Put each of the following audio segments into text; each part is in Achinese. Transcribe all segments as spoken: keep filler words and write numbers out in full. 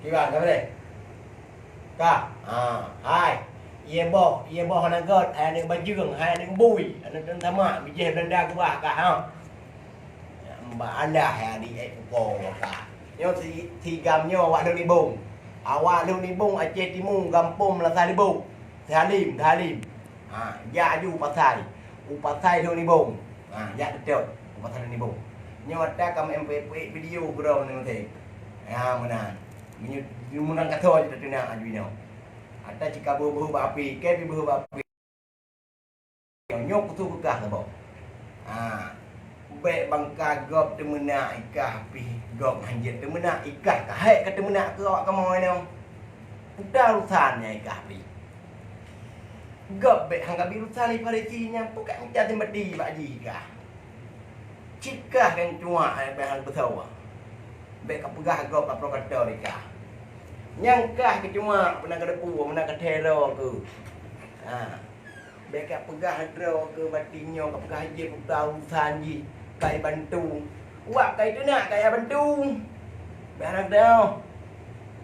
Kiban ka boleh? Ka. Ha, hai. Ie boh, ie boh hana gét, hai aneuk bajeueng, hai aneuk bui, aneuk teuntama, bijéh Belanda keubah ka, ha. Mbak alah hai adik ai pukoe ka. Nyoe si, si gam nyoe awak lôn nibong. Awak lôn nibong Aceh Timu, gampông Meunasah Leubok. Salim, Salim. Ha, jak aju u pasai. U pasai lôn nibong. Ha, jak teutap u pasai lôn nibong. Nyoe ata ka meu'en peuék-peuék video keudroe nyoe teuh. Ha, meunan. Meunyoe meunan ka soe jeuet teunak aju nyoe. Ata cit ka beuh-beuh bak api, keu beuh-beuh bak api. Nyoe kutu keugah saboh. Ha, bék bangka gob teumeunak ikah pih gob hanjeuet teumeunak ikah ka hék ka teumeunak keu awak kamoe nyoe. Peue urusan nyan ikah pih. Gob bék han gabi urusan di Farisi nyan, peue ka mita simpati bak jih kah. Cit kah nyang cuak, eh, bék han peusoe. Bék ka peugah gob ka provokator ikah. Nyang kah keucuak, peunan ka depu, peunan ka teror keu. Ha. Bék ka peugah droe keu bati nyoe, ka peugah jih peue urusan jih, ka ibantu. Wak ka iteunak ka ibantu. Bék hana teuh.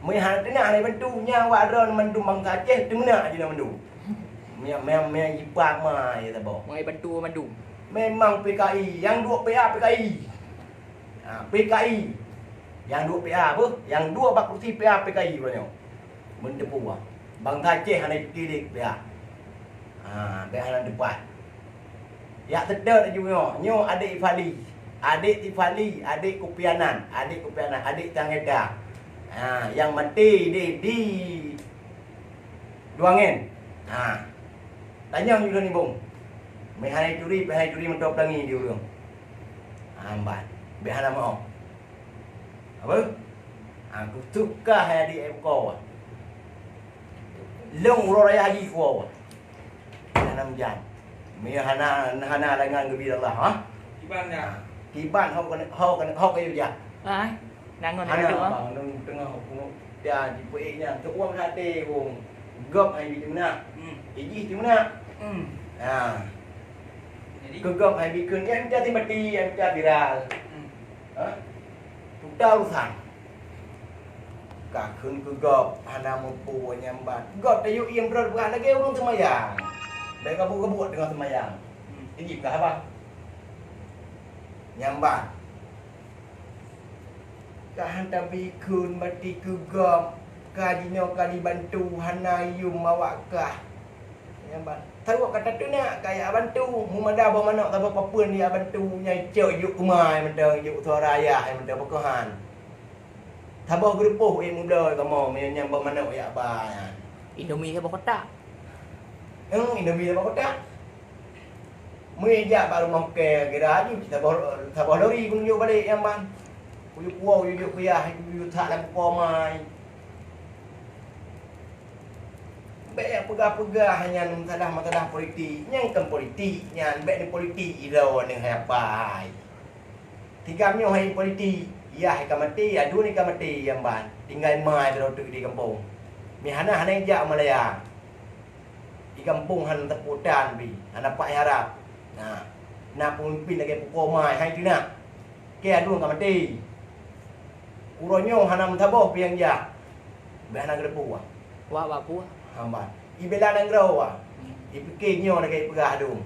Meuhana teunak hana ibantu, nyan wak droe mandum bansa Aceh teumeunak jinoe mandum. Mia, mia, mia jipak ma ya saboh. Meuibantu mandum. Memang P K I, nyang duek P A P K I. Ha, P K I. Nyang duek P A beuh, nyang duek bak kursi P A P K I uroe nyoe. Meunteupeu. Bansa Aceh hana jipike lé P A. Ha, bék hana teupat. Yak seutôt laju nyoe, nyoe adék Fali. Adék si Fali, adék Kupianan, adék Kupianan, adék Tangeta. Ha, nyang maté di, di Duangen. Ha. Tanyong yue lôn nibong. Meuhana ituri, meuhana ituri meutoe pelangi di ureueng. Ha, mban. Bék hana meu'oh. Apa? Ha, kutuk kah hai adik ai pukoe. Lôn uroe raya haji kuwoe. Hana meujan. Meuhana, hana langan geubri Allah, ha? Kiban nyan. Kiban ho keuneuk, ho keuneuk, ho keuneuk jak. Ai, na ngon Hana, doa. Bang, nang teungoh keuneuk ja jipeuék nyan. Teuuem até wong. Gob hai bi teumenak. Hmm. Ijih teumenak. Hmm. Ha. Jadi? Keu gob hai bi kheun, nyan ja simpati, nyan ja viral. Hmm. Ha? Tuta urusan. Ka kheun keu gob, hana mupu nyambat. Gob tayue iem droe peugah lagée ureueng seumayang. Bék gabuk-gabuk teungoh seumayang. Hmm. Ijih kah haba. Nyambat. Ka han tabi kheun bati keu gob, ka jinoe ka jibantu hana yum awak kah. Nyambat. Tawök ka tateunak ka jak bantu, meumada boh manok saboh papeuen jak bantu, nyang cok jok keumai mantong, jok suara ayah mantong, pakon han. Saboh geureupoh ék mubloe kamoe, meunyoe nyang boh manok jak ba nyan. Indomie saboh kotak. Eng, Indomie saboh kotak. Meujak bak rumoh kée, kira aju saboh, saboh lori keuneuk jok balek nyang ban. Kuyue puwoe, kuyue jok kuyah, kuyue that lam kukomai. Bék nyang peugah-peugah nyan masalah-masalah politik. Nyan kon politik nyan, bék neupolitik droeneuh hai apai. Tigam nyoe hai politik, yah ka maté, aduen ka maté nyang ban. Tinggai ma droe teuk di gampông. Meuhana hana ijak Malaya. Di gampông hana teupeue tan pih, hana pat harab. Na, na peumimpén lagée pukoe mai hai teunak. Kée aduen ka maté. Uroe nyoe hana meusaboh pih nyang jak. Bék hana geureupeue. Wak bak peue? Hamba. Ibela nanggroe wa. Hmm. Ipike nyoe lagée peugah aduen.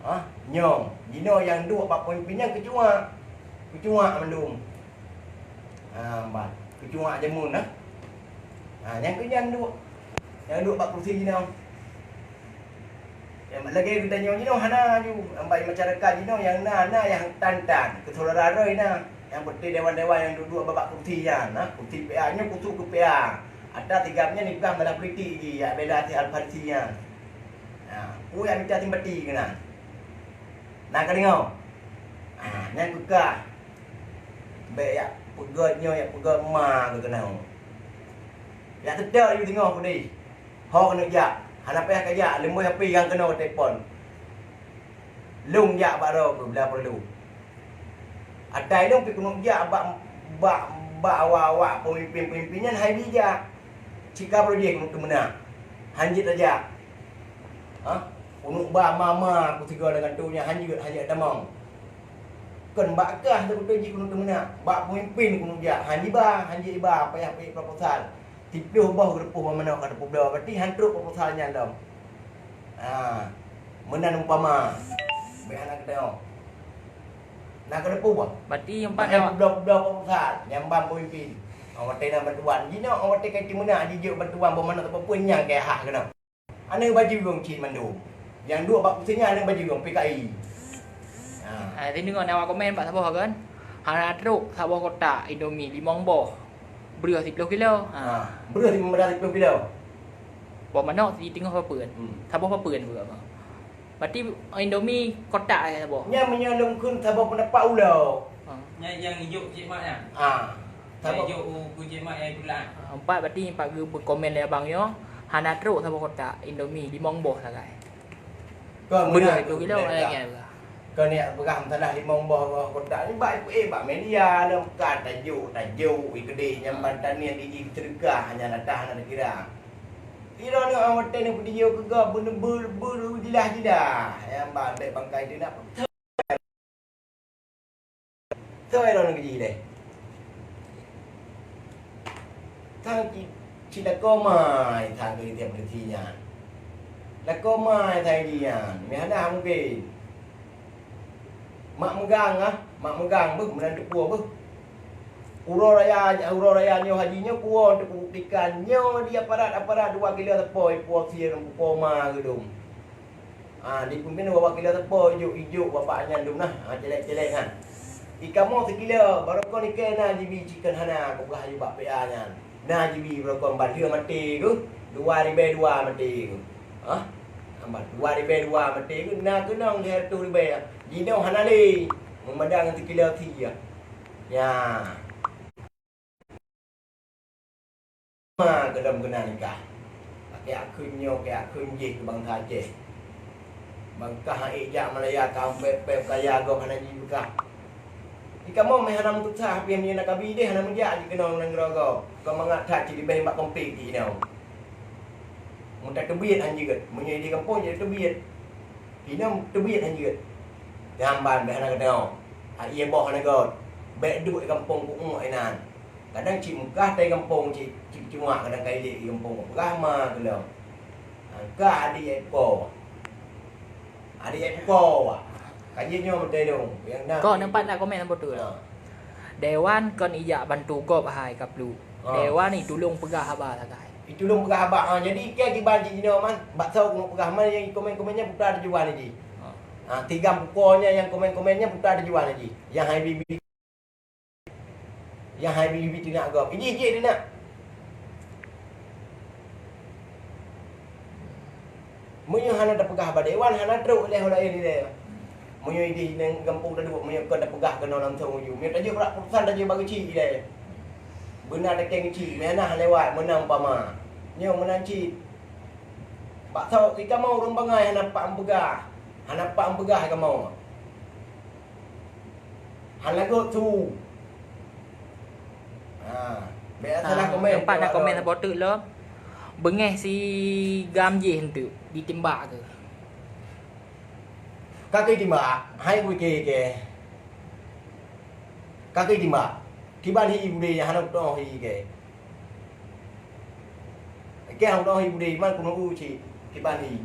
Ha? Nyoe, jinoe nyang duek bak peumimpén nyan keucuak. Keucuak mandum. Ha, hamba. Keucuak jameun, ha? Ha, nyang keu nyan duek. Nyang duek bak kursi jinoe. Nyang lagée geutanyoe jinoe hana aju, ambai masyarakat jinoe nyang na, na nyang tan-tan, keu syedara roh na, nyang peunteng dewan-dewan nyang duek-duek bak kursi nyan, na, kursi P A nyoe khusos keu P A. Ata tigam nyan ipeugah masalah politik jih, jak bela si Al-Farisi nyan. Ha, peue nyang mita simpati keunan. Na ka deungoe? Ha, nyan keu kah. Bék jak peugét nyoe, jak peugét ma keu keunoe. Jak seutôt aju singoh keudeh. Ho keuneuk jak, hana payah ka jak, leumoi api nyang keunoe telepon. Lôn jak bak droe keu bila peurlu. Atai lôn pih keuneuk jak bak, bak, bak awak-awak peumimpén-peumimpén nyan hai bijak. Cit ka beureudeh keuneuk teumeunak. Han jeuet tajak. Ha? Keuneuk ba ma-ma keu sigoe lam kantô nyan han jeuet, han jeuet tamong. Kon bak kah teubeutôi jih keuneuk teumeunak, bak peumimpén keuneuk jak, han jiba, han jiba payah peuék proposal. Siplôh boh geureupôh bak manok ka teupubloe, berarti han trok proposal nyan lom. Ha, meunan umpama. Bèk hana keudroe. Na keuneupôh boh? Berarti empat. Bahkan awak publoe-publoe proposal, nyang ban peumimpén. Awak watèe na bantuan. Jinoe awak watèe ka teumeunak jijok bantuan boh manok teupubloe nyang keu hah keunoe. Aneuk bajeueng cit mandum. Nyang duek bak kusenya aneuk bajeueng P K I. Ha. Ah, tadi deungoe awak komen bak saboh kan. Hana trok saboh kotak Indomie limong boh. Breuh siplôh kilo. Ha. Ha. Breuh limong boh siplôh kilo. Boh manok siteungoh papeuen. Hmm. Saboh papeuen breuh apa? Berarti Indomie kotak ya saboh. Nya meunyoe lôn kheun saboh peundapat ulo. Ha. Nya nyang ijok cik mak nya. Ha. Saboh. Ijok u keu cik mak nyang itulah. Empat berarti empat geu komen lé abang nyoe, hana trok saboh kotak Indomie limong boh sagai. Kau beureuh meunan itu tu kilo, beureuh eh, tak? Kau ni peugah masalah limong boh kotak ni bak, eh, bak media lom ka tajok, tajok, ikeudeh nyang ban taniet di, di teuka hanya nadah hana dikira. Kira ni awak teh ni video keu gop beuneu ber, ber, jelas-jelas. Nyang ban bek bangkai tu nak Soe lôn geujih lé? Sang ci, ci lakoe mai sang geujih polisi nyan. Lakoe mai sang jih nyan, meuhana mungken. Mak meugang ah, mak meugang beuh, meunan teupeue beuh. Uroe raya, uroe raya nyoe haji nyoe kuwoe untuk pembuktikan nyoe di aparat-aparat dua kilo teupoi puwoe sie lôn pukoma geudong. Ha, di peumimpén dua kilo teupoi ijok-ijok bapak nyan dum nah, ha, celek-celek nyan. Di kamoe sikilo, barokon ikei na jibi cikon hana, kupeugah aju bak P A nyan. Na jibi barokon ban lheueh maté geuh, dua ribèe dua maté geuh. Ha? Ban dua ribèe dua maté geuh, na keunong lhèe reutôh ribèe. Jinoe hana lé, meumadang ngon sikilo sie. Nya. Ma keudom keunan nikah. Keu akheun nyoe, keu akheun jih keu bansa Aceh. Bangkah han ék jak Malaya ka pèp-pèp kaya gob hana jipeugah. Di kamoe meuhana meutusah pih meunyoe na kabi deh hana meujak jikeunong nanggroe gob. Kon mangat that cit leubeh bak komplit jinoe. Meutateubiet han jeuet, meunyoe di gampông jeuet teubiet. Inong teubiet han jeuet. Nyang ban bèk hana keudroe. Hai ié boh hana göt. Bèk duek i gampông keu uek inan. Kadang cit meukah tai gampông cit, cit cuma kadang kai lé i gampông peugah ma keulom. Angka adik ai pukoe. Adik ai pukoe. Ka jeuet nyoe meuteulông. Nyang na. Kau nampak tak komen apa tu? Ha. Dewan kon ijak bantu gob hai kaplu. Ha. Dewan itulông peugah haba sagai. Itulông peugah haba. Ha, jadi keu kiban cit jinoe man, bak soe keuneuk peugah man nyang komen-komen nyan putra tujuan jih. Ha. Ha, tiga pukoe nyan nyang komen-komen nyan putra tujuan jih. Nyang hai bibi Nyang hai bibi teunak gob. Ijih-ijih teunak. Meunyoe hana tapeugah bak dewan, hana trok lé ho laén ilèe. Meunyoe ideh nang gampông taduek, meunyoe kon tapeugah keunoe langsông uju. Meunyoe tajeuet bak putusan tajeuet bak geuchik ilèe. Beuna takeng geuchik, meunan lewat, meunan umpama. Nyoe meunan cit. Bak saboh ikamoe ureueng bangai hana pat meupeugah. Hana pat meupeugah ikamoe. Hana göt su. Ha, bèk salah komen. Nampak na komen saboh teuk lom. Beungèh si gam jih enteuk ditimbak keu. Ka keu timbak, hai kuike ke. Ka keu timbak. Kiban hi budé nyang hana kutoh hi ke. Keu hana hi budé iman keuneuk u cit kiban hi.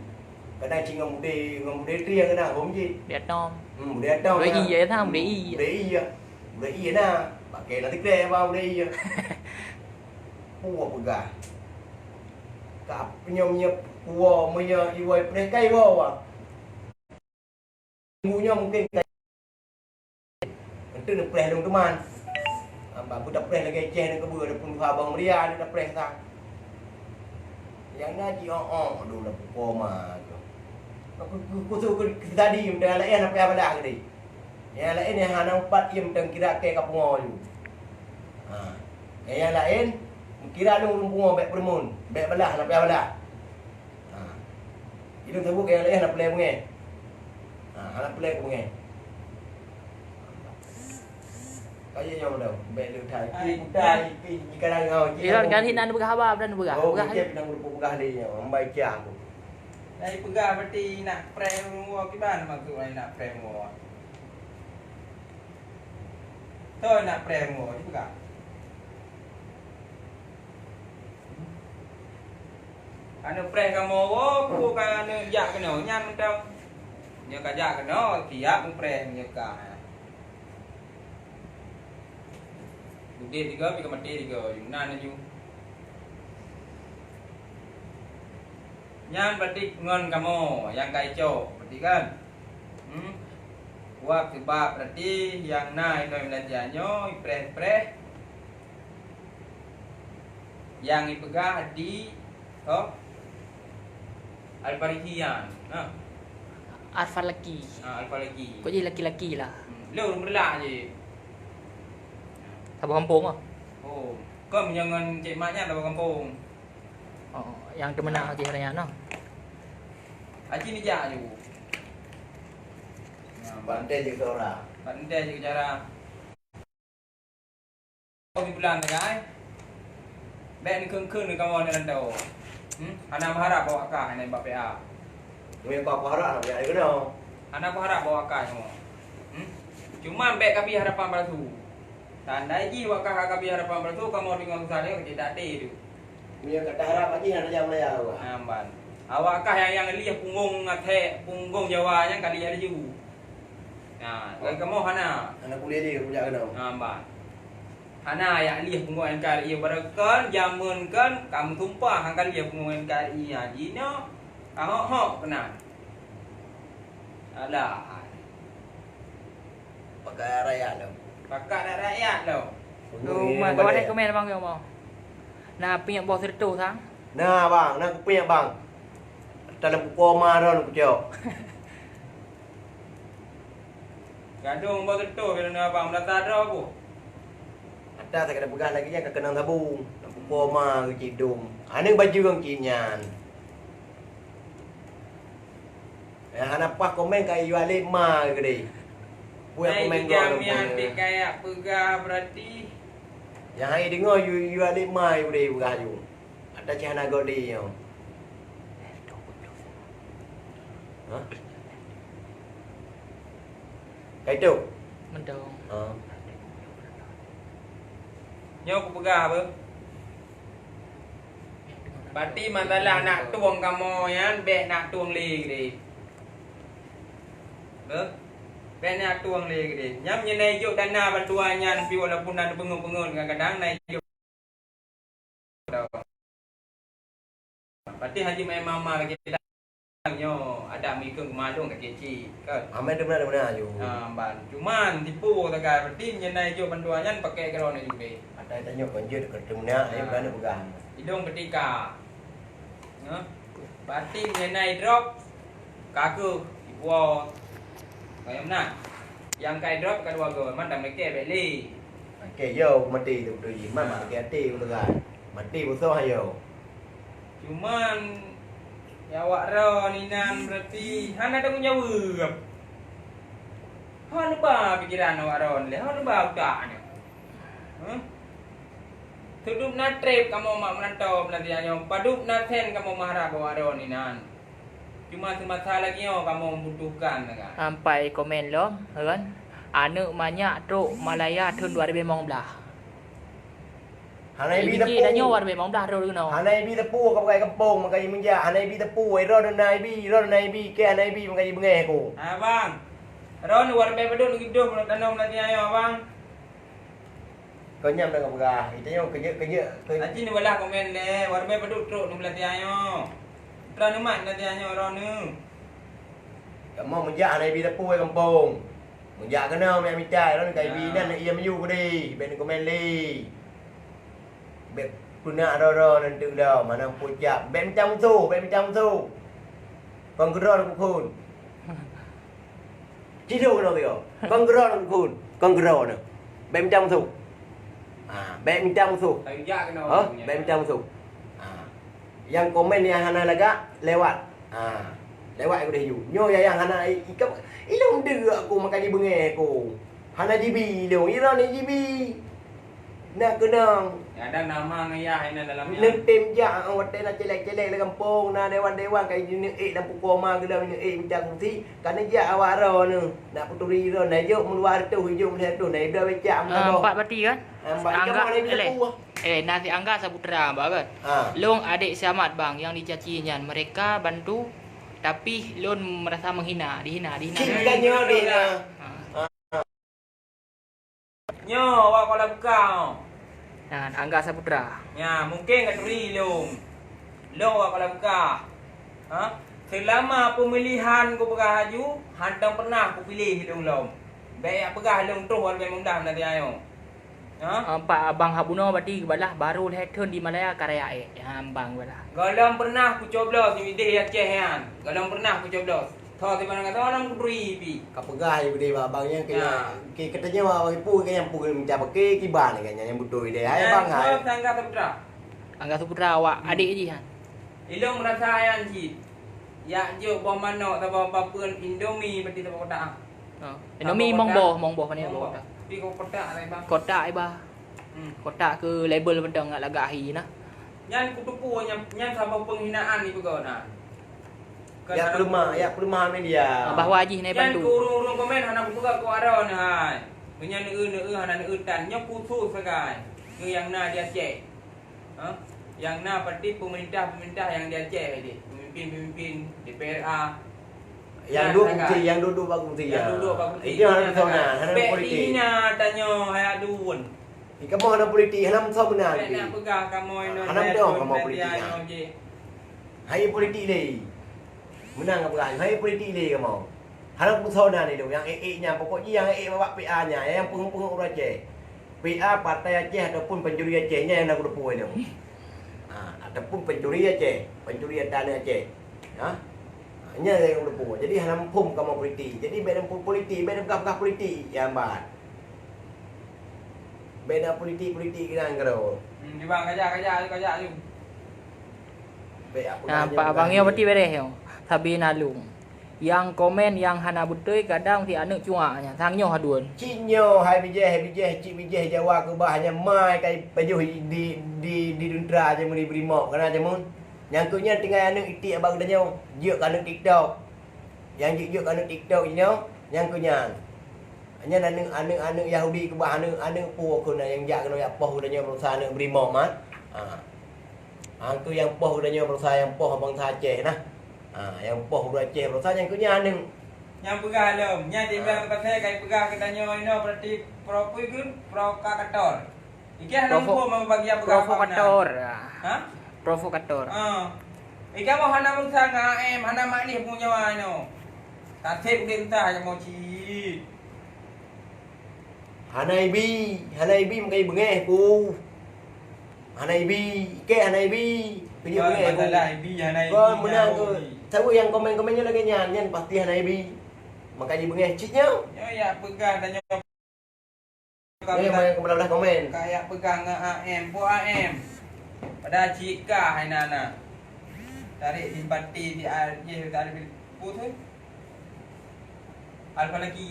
Kadang cit ngon budé, ngon budé tri kadang hom cit. Budé atom. Hmm, budé atom. Budé i ya, budé i. Budé i ya. Budé i na. Pakai na tikre ba budé i ya. Puwoe peugah. Ka penyom nyep puwoe meunyoe iwoe preh kai woe. Minggu nyoe mungken ka enteuk neupreh lôn teuma. Hamba beuta preh lagèe ceh neukeubeu, ada pun dua abang meuria ada preh sa. Nyang na ji oh-oh dulu pukoma tu. Aku kusu ke tadi meuda laén apa yang belah tadi. Yang laén yang hana empat ia meuda kira ke ka pungo ju. Ha. Yang laén kira lôn pungo bèk peureumeun, bèk belah apa yang belah. Ha. Ilôn saboh keu nyang laén hana peureulèe beungèh. Ha, hana peureulèe keu beungèh. Ka jeuet nyoe dah, bèk lôn that. Pi puta, pi, pi, pi kadang ngau, pi. Ilôn kan hinan peugah haba, dan peugah. Oh, peugah. Mungkin pinang rupa peugah lé nyoe, ambai kiah aku. Dari peugah berarti nak prank ureueng woe kiban maksud ai nak prank woe. Toh nak preh rumoh juga. Aneuk preh kamoe woe, peue ka aneuk jak keunoe nyan mantong. Nyoe ka jak keunoe, siap mupreh nyoe ka. Udeb tiga, pi ka maté tiga, meunan laju. Nyan berarti ngon kamoe nyang ka icok, berarti kan? Hmm? Wab sebab berarti nyang na inoe meulaja nyoe ipreh-ipreh nyang ipeugah di, oh, Al-Farihian. Nah. Al-Falaki. Ah, Al-Falaki. Kok jadi laki-laki lah. Hmm. Lôn meureulah je. Saboh gampông ah. Oh, kon nyang ngon Cik Mat nyan saboh gampông. Oh, nyang teumeunang Haji Harayana. Haji neujak aju. Nah, banteng je seurang. Banteng je cara. Di bulan teuka, eh. Bèk neukheun-kheun lé kamoe nyan tau. Hmm? Hana meuharap bak kah, hana bak P A. Meuipa kuharap, hana bak kah nyoe. Hmm? Cuma bèk kabi harapan palsu. Tandai jih bak kah kabi harapan palsu, kamoe deungoe susah nyoe, keucik dak até tu. Meunyoe ka taharap lagi, hana tajak meulaya awak. Nah, ban. Awak kah nyang, nyang lieh punggong até, punggong Jawa nyan ka lieh laju. Nah, lagèe kamoe hana. Hana kuliah jih, kujak keunoe. Nah, ban. Hana jak lieh punggong N K R I, barokon jameun kan ka meusumpah han ka lieh punggong N K R I nyan. Jinoe ka hok-hok keunan. Alah. Pakat rakyat lom. Pakat rakyat lom. Rumoh kawan komen abang, rumoh. Nah, piep boh sireutoh sang. Nah, bang, nah kupiep, bang. Dalam kuku oma ron kucok. Gadong boh sireutoh bila na abang meulata droe boh. Ata saya kena peugah lagi nyan ka keunong sabong. Dalam kuku oma keu cidong. Aneuk bajeueng keu nyan. Nyang hana paih komen ka yue alek ma keudeh. Peue nyang komen goe lom mian pih kaya peugah berarti. Nyang hai deungoe yue, yue alek ma keudeh peugah yue. Ata cit hana goe lé nyoe. Hah? Ka itu? Mantong. Ha. Nyoe kupeugah apa? Berarti masalah nak tueng kamoe nyan, bèk nak tueng lé keudeh. Beuh? Bèk nak tueng lé keudeh. Nyan meunyoe na ijok dana bantuan nyan pih walaupun na teupeungeut-peungeut kadang-kadang na ijok. Berarti Haji Maimama lagi Nyoe adak meuikheun keumalon ka cit-cit, kan? Amai teumeuna-teumeuna aju. Ha, ban. Cuman tipu sagai, berarti nyan na ijok bantuan nyan pakai keudroe nyoe judeh. Atai tanyoe kon jeuet keu teumeuna, ayo bukan peugah. Idong beutika. Nyoe. Berarti nyan na idrop, ka keuh ipuwoe. Kayém na. Nyang ka idrop ka dua goe, man dam leke bèk lé. Oke, yo, mati tu beutôi jih. Man mak leke até beutôi kan. Mati busong ayo. Cuman, ya awak droen inan berarti hana tanggung jaweueb. Hana ba pikiran awak droen lé, hana ba utak nyoe. Huh? Seudup na treb kamoe mak meurantau meulatia nyoe, padub na sen kamoe meuharab awak droen inan. Cuma seumasa lagèe nyoe kamoe membutuhkan, kan. Sampai komen lom, kan. Aneuk manyak trok Malaya thon dua ribèe limong blah. Hana ibi teupeu. Tanyoe dua ribèe limong blah droe keunoe. Hana ibi teupeu ka pakai gampông maka jimeujak. Hana ibi teupeu, eh, droeneuh na ibi, droeneuh na ibi, kèe hana ibi maka jibeungèh ku. Ha, bang. Droeneuh dua ribèe padum geudong bunoe tanoh meulatia nyoe, bang. Kon nyan ka peugah, geutanyoe keujeuet-keujeuet, keu- Aci neubalah komen lé, dua ribèe padum trok neumeulatia nyoe. Droeneuh mat meulatia nyoe droeneuh. Kamoe meujak hana ibi teupeu, eh, gampông. Meujak keunoe mita-mita, lôn ka ibi inan na ié miyueb keudeh, bèk neukomen lé. Bèk peunak droe-droe nan teuk lom, hana pucak. Bèk mita musoh, bèk mita musoh. Kon keudroe neupeukheun. Cidong keunoe teuka. Kon keudroe neupeukheun, kon keudroe nyoe. Bèk mita musoh. Ha, bèk mita musoh. Ka ijak keunoe. Ha? Bèk mita musoh. Ha. Nyang komen nyang hana lagak, lewat. Ha. Lewat keudeh ju. Nyoe nyang hana i-, ikam, ilôn deuek ku maka jibeungèh ku. Hana jibi ilôn, iran jibi. Na keunong. Kadang nama ngon yah inan dalam nyan. Neutem jak, ah, watèe na celek-celek lam gampông, na dewan-dewan ka jineuk ék lam pukoe ma geulom, jineuk ék mita kursi, ka neujak awak droeneuh, nak peuturi droe, na jok meuluwa reutôh, jok meulhèe reutôh, na ibloe becak. Ah, meusaboh. Empat berarti kan? Ah, empat. Angga, kamoe na ilèe. Eh, na si Angga Saputra, bah kan? Ah. Lôn adék si Amat, bang, nyang dicaci nyan. Mereka bantu, tapi lôn merasa menghina, dihina, dihina. Cit tanyoe dihina. Ah. Nyoe awak Kuala Bukak. Nyan, Angga Saputra. Nya, mungken ka turi lôn. Lôn awak Kuala Bukak. Ha? Seulama peumilihan kupeugah laju, hántom pernah kupiléh lôn lom. Bèk jak peugah lôn troh dua ribu lima belas nanti ayo. Ha? Empat abang hak bunoe berarti geubalah baru lhèe thon di Malaya karya ék. Ha, abang geubalah. Gohlom pernah kucoblos di Aceh nyan. Gohlom pernah kucoblos. Tho teuma ngon tho lam kudri pi. Ka peugah je beudé bak abang nyan keu, ya, keu, keu tanyoe abang ipu keu nyang peue meucah paké kiban kan nyang beutôi deh. Hai abang, hai. Angga Saputra. Angga Saputra awak adék jih kan. Ilôn meurasa nyan cit. Yak jok boh manok saboh papeuen Indomie pati saboh kotak. Oh. Indomie mong boh, mong boh, mong boh. Tapi keu kotak lah, Bang. Kotak, Iba. Hmm. Kotak keu label padang ngat lagak ahi nah. Nyan kuteupue nyan, nyan saboh penghinaan ipeugah na. Yak peuleumah, yak peuleumah media. Ah, bahwa jih nai bantu. Nyan keu ureueng-ureueng komen hana kupeugah keu aroe nyan hai. Meunyan neueu-neueu hana neueu tan. Nyoe khusus sagai. Keu nyang na di Aceh. Ha? Nyang na pati pemerintah-pemerintah nyang di Aceh tadi. Pemimpin-pemimpin D P R A. Nyang duduk kursi, nyang duduk bak kursi. Nyang duduk bak kursi. Itu hana sagai. Hana politik. Bèk dihina tanyoe hai aduen. Di kamoe hana politik, hana meusoe meunan. Bèk nak peugah kamoe inoe. Hana meudoe kamoe politik. Hai politik lé. Meunan ka peugah, hai politik lé kamoe. Hana meusoe meunan ilôn, nyang ék-ék nyan, pokok jih nyang ék bak P A nyan, nyang peungeuh-peungeuh ureueng Aceh. P A partai Aceh ataupun pencuri Aceh, nyan nyang na kuteupue ilôn. Ha, ataupun pencuri Aceh, pencuri harta aneuk Aceh. Ha? Nyan nyang kuteupue. Jadi hana muphom kamoe politik. Jadi bèk na politik, bèk na peugah-peugah politik, nyang ban. Bèk na politik-politik keunan keudroe. Hmm, di bang, kajak, kajak, kajak, kajak. Bèk apa. Nah, kajak, Pak Abang nyoe berarti bereh nyoe. Sabe na lôn. Nyang komen nyang hana beutôi kadang si aneuk cuak nyan. Sang nyoe haduen. Cit nyoe hai bijèh, hai bijèh, cit bijèh Jawa keubah nyan mai kai pajoh di, di, di duntra jameun di Brimob. Kana jameun. Nyang keu nyan tinggai aneuk itik abang geutanyoe. Jeuet keu aneuk TikTok. Nyang jeuet-jeuet keu aneuk TikTok nyoe, nyang keu nyan. Nyan aneuk, aneuk, aneuk Yahudi keubah aneuk, aneuk peue keuh na nyang jak keunoe jak poh geutanyoe beurasa aneuk Brimob mat. Ha. Hangkeu nyang poh geutanyoe beurasa nyang poh bansa Aceh nah. Ha, nyang poh ureueng Aceh beurasa nyang keu nyan aneuk. Nyang peugah lom, nyan di blang pasai kai peugah geutanyoe inoe berarti pro-, peue keuh? Provokator. Ikei hana muphom bagi nyang peugah provokator. Ha? Provokator. Ha. Ikei kamoe hana meusa ngon A M, hana mak lih punyawa nyoe. Taseb udeb entah kamoe cit. Hana ibi, hana ibi meukai beungèh ku. Hana ibi, ikei hana ibi. Keu jeuet beungèh ku. Masalah ibi hana ibi. Kon meunan tu. Saweue nyang komen-komen nyoe lagèe nyan, nyan pasti hana ibi. Maka jibeungèh cit nyoe. Nyoe yak peugah tanyoe. Eh, main ke belah-belah komen. Kayak pegang ngon A M, po A M. Padahal cika hai nana. Tarik simpati di A-, ye, tarik bil-, apa tu? Alfa lagi.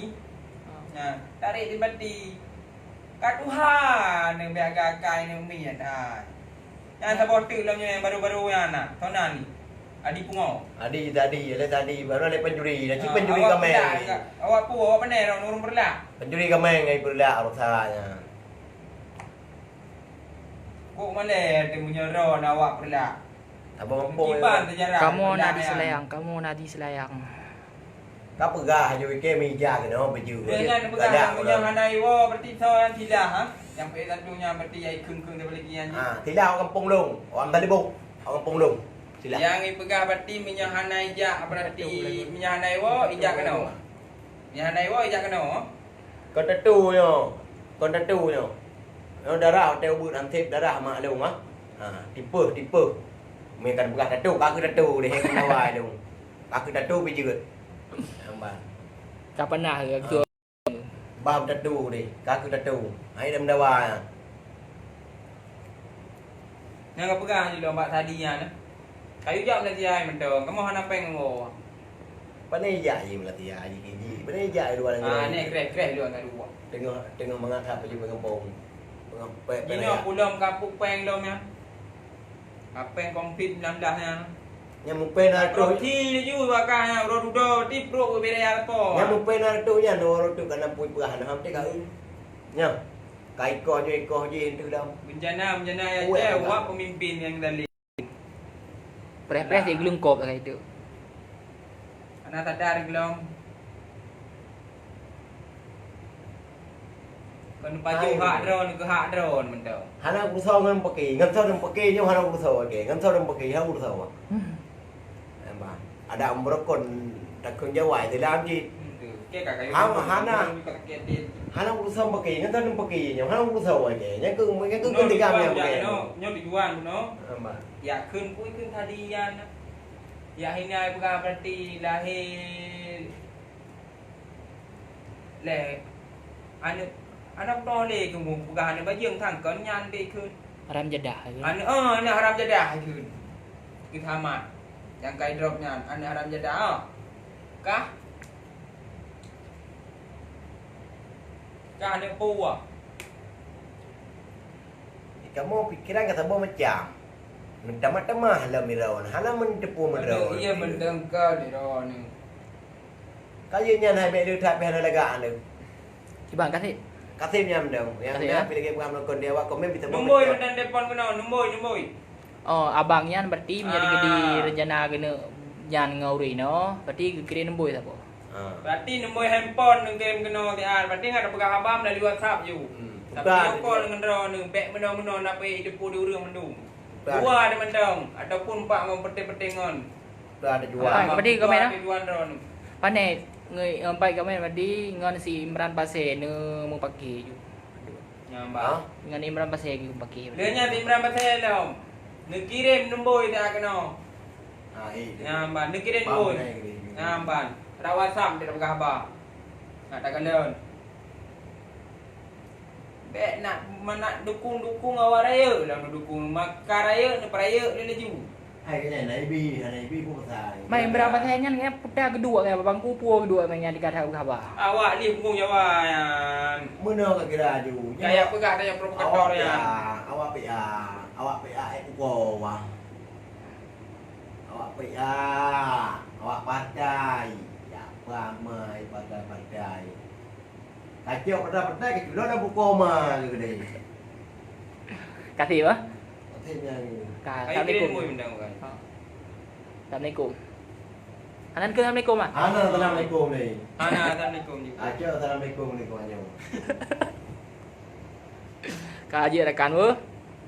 Nah, tarik simpati. Ka Tuhan yang biar gakai ni umi ya, nah. Nyang saboh teuk lom nyoe nyang baru-baru nyan na, Tona ni. Adi pungo. Adi tadi, lé tadi, baru lé pencuri. Dah cit pencuri kameng. Awak pu, awak pandai dah ureueng peureulah. Pencuri kameng ngai peureulah rusa nyan. Kok malèe teumeunyoe droe na awak peureulah. Abang Ompong. Kiban sejarah. Kamoe na di Selayang, kamoe na di Selayang. Ka peugah laju ikei meuija keunoe baju. Dia nyan peugah galak nyang urang. Hana iwoe berarti soe nyang silah, ha? Nyang peuet satu nyan berarti nyang ikheun-kheun daripada lagi nyan. Ha, silah orang kampung lôn, orang Talibok, orang kampung lôn. Silah. Nyang ipeugah berarti meunyoe hana ijak berarti meunyoe hana iwoe ijak keunoe. Meunyoe hana iwoe ijak keunoe. Kon tatu nyoe. Kon tatu nyoe. Nyoe darah watèe ubeut anseb darah mak lôn, ha. Ha, tipeh, tipeh. Meuikan peugah tatu, ka keu tatu deh, keu awai lôn. Ka keu tatu pi jeuet. Nampak. Ka panah ke, ha. Bah tatu deh, ka keu tatu. Hai dah mendawa. Nyang ka peugah laju lom bak tadi nyan. Kayu jak Malaysia ai mantong. Kamoe hana péng woe. Pane jak ji Malaysia ji kiji. Pane jak di luar negeri. Ah, ni kreh-kreh luar negeri. Tengah, tengah mangat hak baju pengempong. Pengepek. Jinoe pulom kapuk péng lom nyan. Kapéng covid sembilan belas nyan. Nyang mupéng na reutôh. Roti laju bakah nyan, uroe dudoe ti pruet beubiraya lapo. Nyang mupéng na reutôh nyan, uroe reutôh kana pui peurah na, ham teuka. Nyan. Ka ikoh nyoe ikoh jih enteuk lam. Bencana, bencana ya, wak pemimpin nyang zalim. Preh-preh sigeulungkop lagèe itu. Hana sadar geulong. Kon pajoh hak droe, keu hak droe mantong. Hana urusan ngon pake, ngon soe ngon pake nyoe hana urusan, oke. Ngon soe ngon pake hana urusan. Nampak? Ada umur kon takon jawai dalam cit. Hana, hana. Hana urusan pake, ngon soe ngon pake nyoe hana urusan, oke. Nyang keu, nyang keu keutigam nyang pake. Nyoe tujuan bunoe. Nampak? Ya kheun pui kheun tadi yan. Ya hina peugah berarti lahé lé aneuk, aneuk tolé keu peugah aneuk bajeueng sangkon nyan deh kheun. Haram jadah kheun. Aneuk, oh, aneuk haram jadah kheun. Keu Samat. Nyang kai drop nyan, aneuk haram jadah, oh. Kah? Kah aneuk peue? Kamoe pikeran ka saboh macam. Meutamah-tamah lom droeneuh, hana meuteupeue meudroe. Iya, mantong ka droeneuh. Ka jeuet nyan hai bèk le that pih hana lagak le. Kiban kaseb. Kaseb nyan mantong. Nyang na pih lagèe peugah meulakon di awak komen bisa. Numboi mantong telepon keunoe, numboi, numboi. Oh, abang nyan berarti meunjadi rencana keuneuk nyan ngon ureueng inoe, berarti geukirém numboi saboh. Berarti numboi handphone neukirém keunoe siat. Berarti ngat tapeugah haba meulalu WhatsApp ju. Tapi call ngon droeneuh, bèk meunoe-meunoe na pih jiteupeue di ureueng mandum. Dua di mantong ataupun empat ngon peuté-peuté ngon. Dua ada jual. Berarti komen ah. Tujuan droeneuh. Pané ngon empat komen berarti ngon si Imran Pasé neumupake ju. Nyan ban. Ngon Imran Pasé geupake. Lé nyan Imran Pasé lom. Neukirém numboi siat keunoe. Ah, eh. Nyan ban, neukirém numboi. Nyan ban. Rawat sam tidak peugah haba. Nak takalon. Bèk nak, nak dukung-dukung awak rayeuk, lam dukung maka rayeuk, neupeurayeuk lé laju. Hai keunan, hana ibi, hana ibi pun pasai. Mai berapa saya nyan, nyan puta kedua, nyan bangku pua kedua, nyan dikata haba. Awak ni bungong Jawa nyan. Meunoe ka kira aju. Kaya peugah tanya provokator nyan. Awak P A, awak P A, eh, uko wah. Awak P A, awak partai. Ya, pamai partai-partai. Kacok peta-peta, keculok lam buku ma ke kedai. Kasih, bah. Kasih nyan. Ka-, Assalamualaikum. Ha. Assalamualaikum. Anan ke assalamualaikum, ah? Hana assalamualaikum ni. Hana assalamualaikum juga. Kacok assalamualaikum ni kau nyoe. Ka aja rakan, weh.